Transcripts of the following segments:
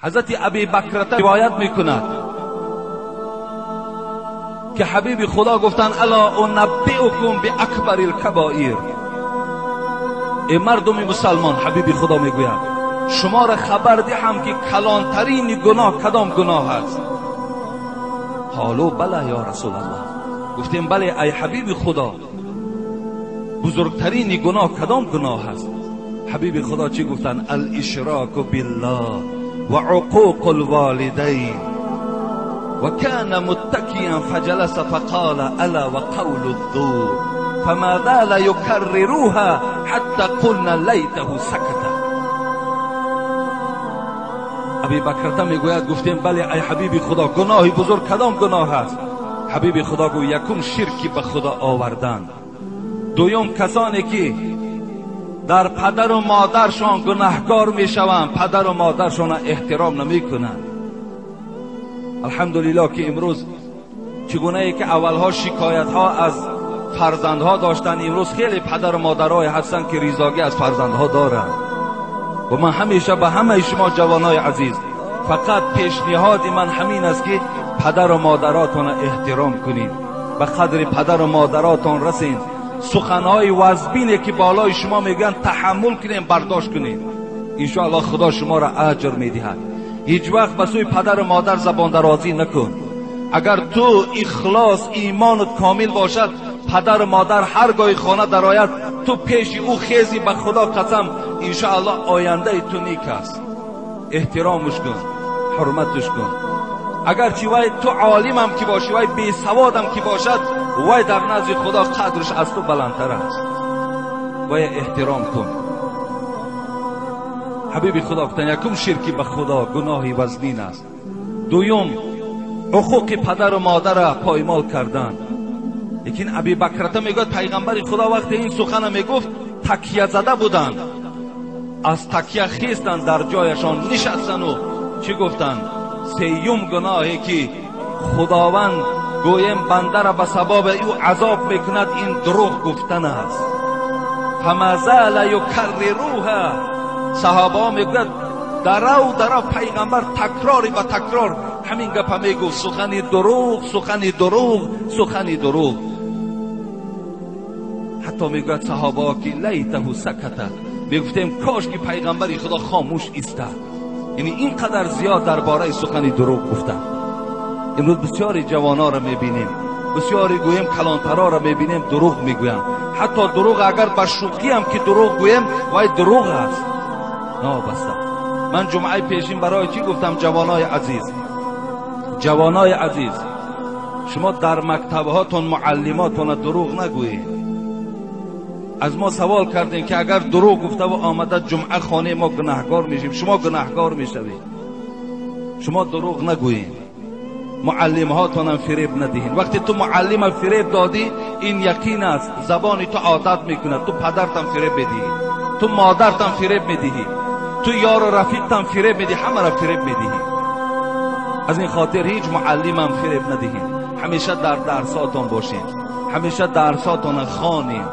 Ҳазрати Аби Бакрата ривоят мекунад ки ҳабиби Худо гуфтанд: ала унаббиукум биакбарил кабоир. Эй мардуми мусалмон, ҳабиби Худо мегӯяд, шуморо хабар диҳам ки калонтарини гуноҳ кадом гуноҳ аст? Қолу бала ё расулаллоҳ. Гуфтем бале ай ҳабиби Худо, бузургтарини гуноҳ кадом гуноҳ аст? Ҳабиби Худо чӣ гуфтанд? Алишроку биллоҳ ва уқуқул волидайн. وكان متكئا فجلس فقال ألا وقول الزور فما زال يكررها حتى قلنا ليته سكت. ابی بکرته میگوید گفتیم بله ای حبیب خدا، گناه بزرگ کدام گناه است؟ حبیب خدا گفت یکم شرکی به خدا آوردن، دوم کسانی که در پدر و مادرشان گناهکار میشوند، پدر و مادرشان احترام نمیکنند. الحمدلله که امروز چگونه ای که اولها شکایت ها از فرزندها داشتن، امروز خیلی پدر و مادرای هستند که ریزاگی از فرزندها دارند. و من همیشه به همه شما جوانای عزیز فقط پیشنهاد من همین است که پدر و مادراتان احترام کنید، به قدر پدر و مادراتان رسید، سخنهای وزبینی که بالای شما میگن تحمل کنید، برداشت کنید، انشاءالله خدا شما را اجر میدهد. هیچ وقت به سوی پدر و مادر زبان درازی نکن. اگر تو اخلاص ایمانت کامل باشد، پدر و مادر هرگاه خانه درآید تو پیش او خیزی، به خدا قسم انشاءالله آینده تو نیک است. احترامش کن، حرمتش کن. اگرچه وای تو عالمم که باشی، وای بی سوادم که باشد، وای در نزد خدا قدرش از تو بلندتر است. وای احترام کن. حبیب خدا گفتن یکم شرکی به خدا گناهی وزنین است، دوم حقوق پدر و مادر را پایمال کردن. لیکن ابی بکرته میگوید پیغمبر خدا وقتی این سخن میگفت تکیه زده بودند، از تکیه خیستند، در جایشان نشستند و چی گفتند؟ سیوم گناهی که خداوند گویم بنده را به سبب او عذاب میکند این دروغ گفتن است. فما زال یکرروها. صحابه میگوید درو درو پیغمبر تکراری به تکرار همین گپ میگفت، سخنی دروغ، سخنی دروغ، سخنی دروغ. حتی میگوید صحابه که لیته سکت، میگفتیم کاش که پیغمبر خدا خاموش ایستاد. یعنی اینقدر زیاد درباره سخنی دروغ گفتن. امروز بسیاری جوانا را میبینیم، بسیاری گویم کلانترا را میبینیم دروغ میگویند. حتی دروغ اگر به شوخی هم که دروغ گویم وای دروغ است. نابسته. من جمعه پیشین برای چی گفتم جوانای عزیز، جوانای عزیز شما در مکتبهاتون معلماتون دروغ نگویید. از ما سوال کردین که اگر دروغ گفته و آمده جمعه خانه ما گناهکار میشیم، شما گناهکار میشوید. شما دروغ نگویید، معلم هاتون فریب ندهین. وقتی تو معلم فریب دادی این یقین است زبانی تو عادت میکند، تو پدرتم فریب بدهی، تو مادرتم فریب میدهی، تو یار و رفیقتم فریب میدهی، همه را فریب میدهی. از این خاطر هیچ معلمم فریب ندهین. همیشه در درساتون باشین، همیشه درساتون خوانین،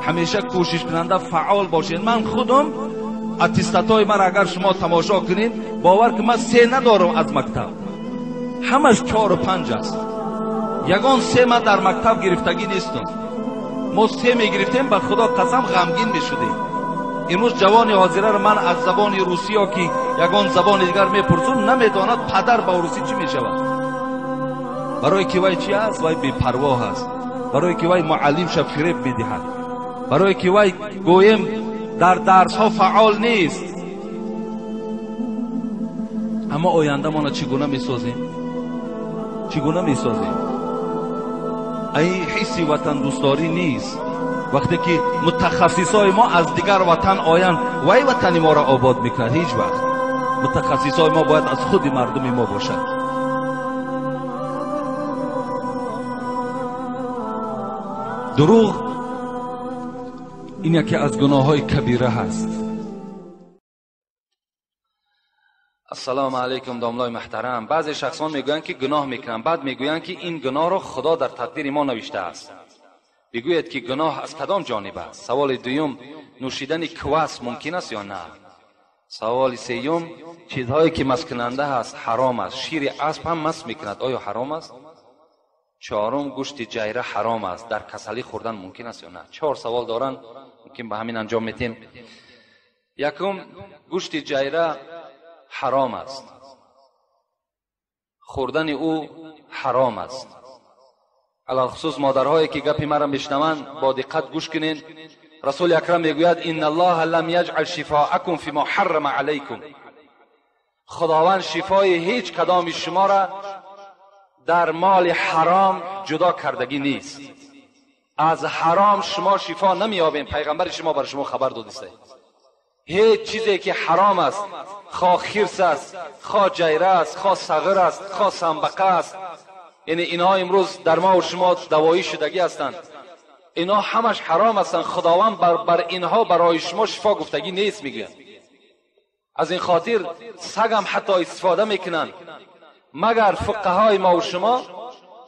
همیشه کوشش کننده فعال باشین. من خودم اتستاتای من اگر شما تماشا کنین باور که من 3 ندارم از مکتب، همش 4 و 5 است. یگان 3 من در مکتب گرفتگی نیستم. ما 3 میگرفتیم به خدا قسم غمگین میشدیم. امروز جوان حاضره رو من از زبان روسی یا که یگان زبان دیگر میپرسم نمیداند پدر با روسی چی میشود. برای که وای چی است؟ وای بی‌پروا است. برای که وای معلم شه فریب میدهد، برای که وای گویم در درس ها فعال نیست. اما آینده ما چگونه میسازیم؟ چگونه میسازیم؟ ای حسی وطن دوستداری نیست. وقتی که متخصصای ما از دیگر وطن آیند وای وطن ما را آباد میکند. هیچ وقت متخصصای ما باید از خود مردم ما باشد. دروغ این یکی از گناه‌های کبیره هست. السلام علیکم داملای محترم. بعضی شخصان میگویند که گناه میکنند، بعد میگویند که این گناه را خدا در تقدیر ما نوشته است. بگوید که گناه از کدام جانب است؟ سوال دوم، نوشیدن کواس ممکن است یا نه؟ Саволи сеюм: чизҳое ки масткунанда ҳаст ҳаром аст. Шири асп ҳам маст мекунад, оё ҳаром аст? Чорум: гӯшти ҷайра ҳаром аст, дар касалӣ хӯрдан мумкин аст ё на? Чор савол доранд, мумкин ба ҳамин анҷом метем. Якум: гӯшти ҷайра ҳаром аст, хӯрдани ӯ ҳаром аст. Алалхусус модарҳое ки гапи маро мешнаванд, бо диққат гӯш кунед. Расули акрам мегӯяд: инна аллоҳа лам яҷъал шифоакум фима ҳаррама алайкум. Худованд шифои ҳеҷ кадоми шуморо дар моли ҳаром ҷудо кардагӣ нест. Аз ҳаром шумо шифо намеёбед. Пайғамбари шумо бар шумо хабар додиста. Ҳеҷ чизе ки ҳаром аст, хо хирс аст, хо ҷайра аст, хо сағир аст, хо самбақа аст, яъне инҳо имрӯз дар мо шумо давоӣ шудагӣ ҳастанд, инҳо ҳамаш ҳаром ҳастанд. Худованд бар инҳо барои шумо шифо гуфтагӣ нест, мегӯяд. Аз ин хотир сагам ҳатто истифода мекунанд. Магар фуқаҳои мо шумо,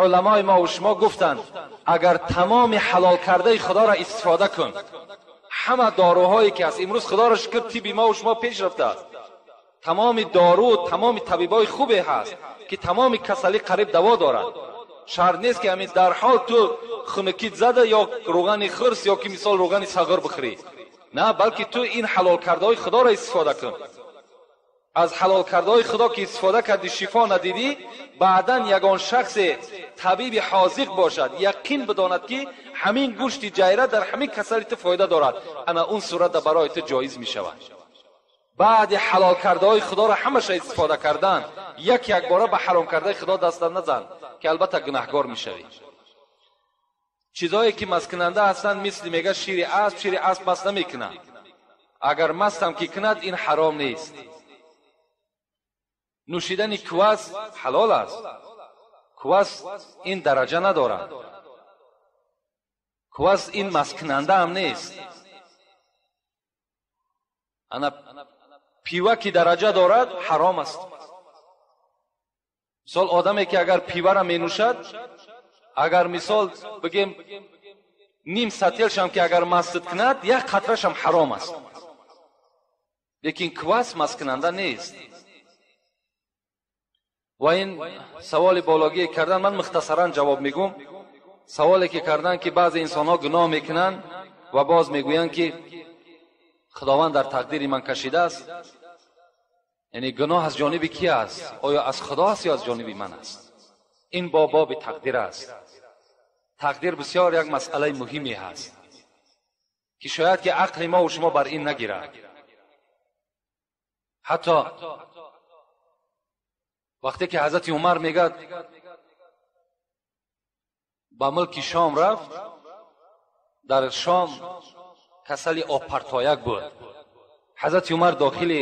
уламои мо шумо гуфтанд, агар тамоми ҳалол кардаи худоро истифода кун, ҳама доруҳое ки аст имрӯз, худоро шукр, тибби мо шумо пеш рафтааст, тамоми дору, тамоми табибои хубе ҳаст ки тамоми касалӣ қариб даво дорад. Шарт нест ки ҳамин дар ҳол ту хунукит зада ё рӯғани хирс ё ки мисол рӯғани сағир бихӯрӣ, на, балки ту ин ҳалол кардаҳои худоро истифода кун. Аз ҳалол кардаҳои худо ки истифода кардӣ, шифо надидӣ, баъдан ягон шахсе табиби ҳозиқ бошад, яқин бидонад ки ҳамин гӯшти ҷайра дар ҳамин касали ту фоида дорад, ана он сурата барои ту ҷоиз мешавад. Баъди ҳалол кардаҳои худоро ҳамаша истифода кардан, як як бора ба ҳаром кардаи худо даст назан, ки албатта гунаҳгор мешавӣ. Чизҳое ки масткунанда ҳастанд, мисли мега шири асп, шири асп маст намекунад. Агар мастам ки кунад, ин ҳаром нест. Нӯшидани квас ҳалол аст. Квас ин дараҷа надорад. Квас ин масткунанда ҳам нест. Ана пива ки дараҷа дорад, ҳаром аст. Мисол одаме ки агар пиваро менӯшад, агар мисол бигем ним сателшам ки агар мастид кунад, як қатрашам ҳаром аст. Лекин квас масткунанда нест. Ва ин саволи бологие кардан, ман мухтасаран ҷавоб мегӯм. Саволе ки кардан ки баъзе инсонҳо гуноҳ мекунанд ва боз мегӯянд ки худованд дар тақдири ман кашидааст. Яъне гуноҳ аз ҷониби ки аст? Оё аз худо аст ё аз ҷониби ман аст? Ин бо боби тақдир аст. Тақдир бисёр як масъалаи муҳиме ҳаст ки шояд ки ақли мо шумо бар ин нагирад. Ҳатто вақте ки ҳазрати Умар мегӯяд ба мулки Шом рафт, дар Шом касали обпартояк буд. Ҳазрати Умар дохили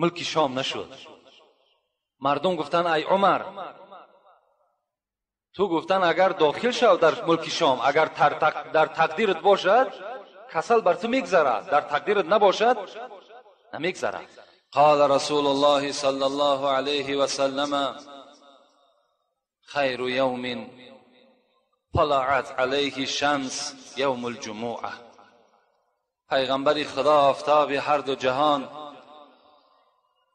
мулки Шом нашуд. Мардум гуфтанд: ай Умар, ту гуфтанд агар дохил шав дар мулки Шом, агар дар тақдират бошад, касал бар ту мегзарад, дар тақдират набошад, намегзарад. قال رسول الله صلى الله عليه وسلم: خير يوم طلعت عليه الشمس يوم الجمعة. پیغمبر خدا آفتاب هر دو جهان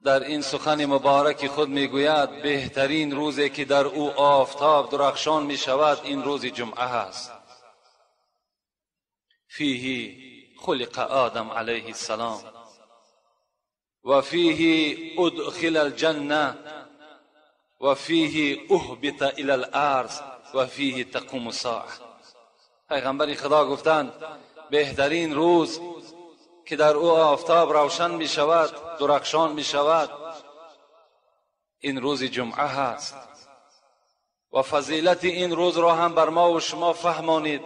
در این سخن مبارک خود میگوید بهترین روزی که در او آفتاب درخشان میشود این روز جمعه است. فیه خلق آدم علیه السلام و فیه ادخل الجنه و فیه اهبط الی الارض و فیه تقوم الساعه. پیغمبر خدا گفتند بهترین روز که در او آفتاب روشن می شود، درخشان می شود، این روز جمعه هست. و فضیلت این روز را هم بر ما و شما فهمانید.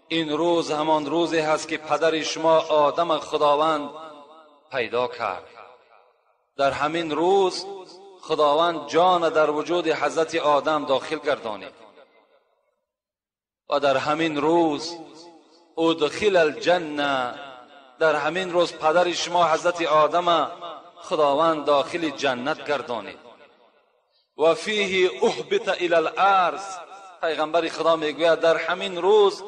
این روز همان روزی هست که پدر شما آدم خداوند پیدا کرد. در همین روز خداوند جان در وجود حضرت آدم داخل گردانید و در همین روز ادخل الجنه، در همین روز پدر شما حضرت آدم خداوند داخل جنت گردانید. و فیه اهبط الی الارض، پیغمبر خدا میگوید در همین روز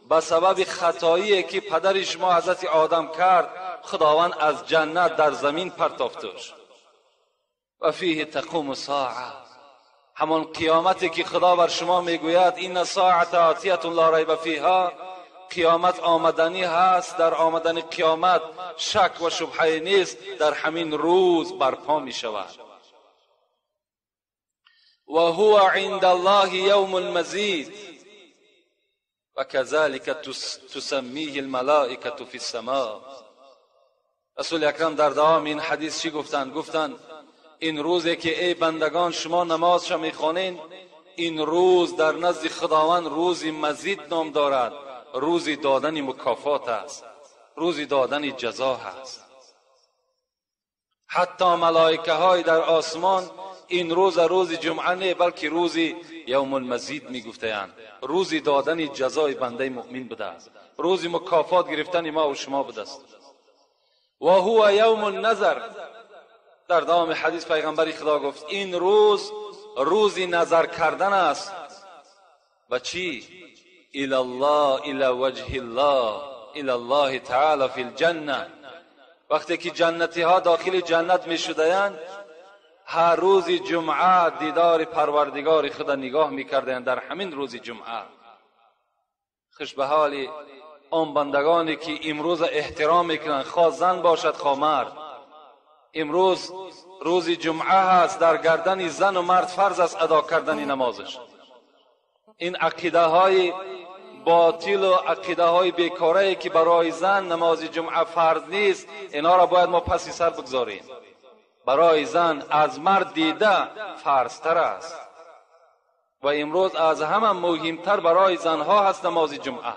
به سبب خطایی که پدر شما حضرت آدم کرد، خداوند از جنت در زمین پرتافتش. و فیه تقوم ساعه، همان قیامتی که خدا بر شما میگوید این ساعت آتیه لا ریب فیها، قیامت آمدنی هست، در آمدن قیامت شک و شبهه نیست، در همین روز برپا می شود. و هو عند الله یوم المزید و كذلك تسمیه الملائکه فی السماء. رسول اکرم در دوام این حدیث چی گفتند؟ گفتند این روزی که ای بندگان شما نمازش میخوانین، این روز در نزد خداوند روز مزید نام دارد، روزی دادن مکافات است، روزی دادن جزا هست. حتی ملائکه های در آسمان این روز روز جمعه نه، بلکه روزی یوم المزید میگفتند، روزی دادن جزای بنده مؤمن بوده است، روزی مکافات گرفتن ما و شما بوده است. و هو یوم النظر، در دوام حدیث پیغمبر خدا گفت این روز روزی نظر کردن است. و چی؟ الی الله، الی وجه الله، الی الله تعالی فی الجنه. وقتی که جنتی ها داخل جنت می شدند، هر روز جمعه دیدار پروردگار خدا نگاه می کردند. در همین روز جمعه خوش به حال آن بندگانی که امروز احترام میکنند، خواه زن باشد خواه مرد. امروز روز جمعه هست، در گردن زن و مرد فرض است ادا کردن نمازش. این عقیده های باطل و عقیده های بیکاره که برای زن نماز جمعه فرض نیست، اینا را باید ما پسی سر بگذاریم. برای زن از مرد دیده فرضتر است و امروز از همه مهمتر برای زنها هست نماز جمعه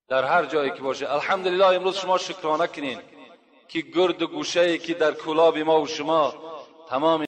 در هر جایی که باشه. الحمدلله امروز شما شکرانه کنین که گرد و گوشه که در کولاب ما و شما تمام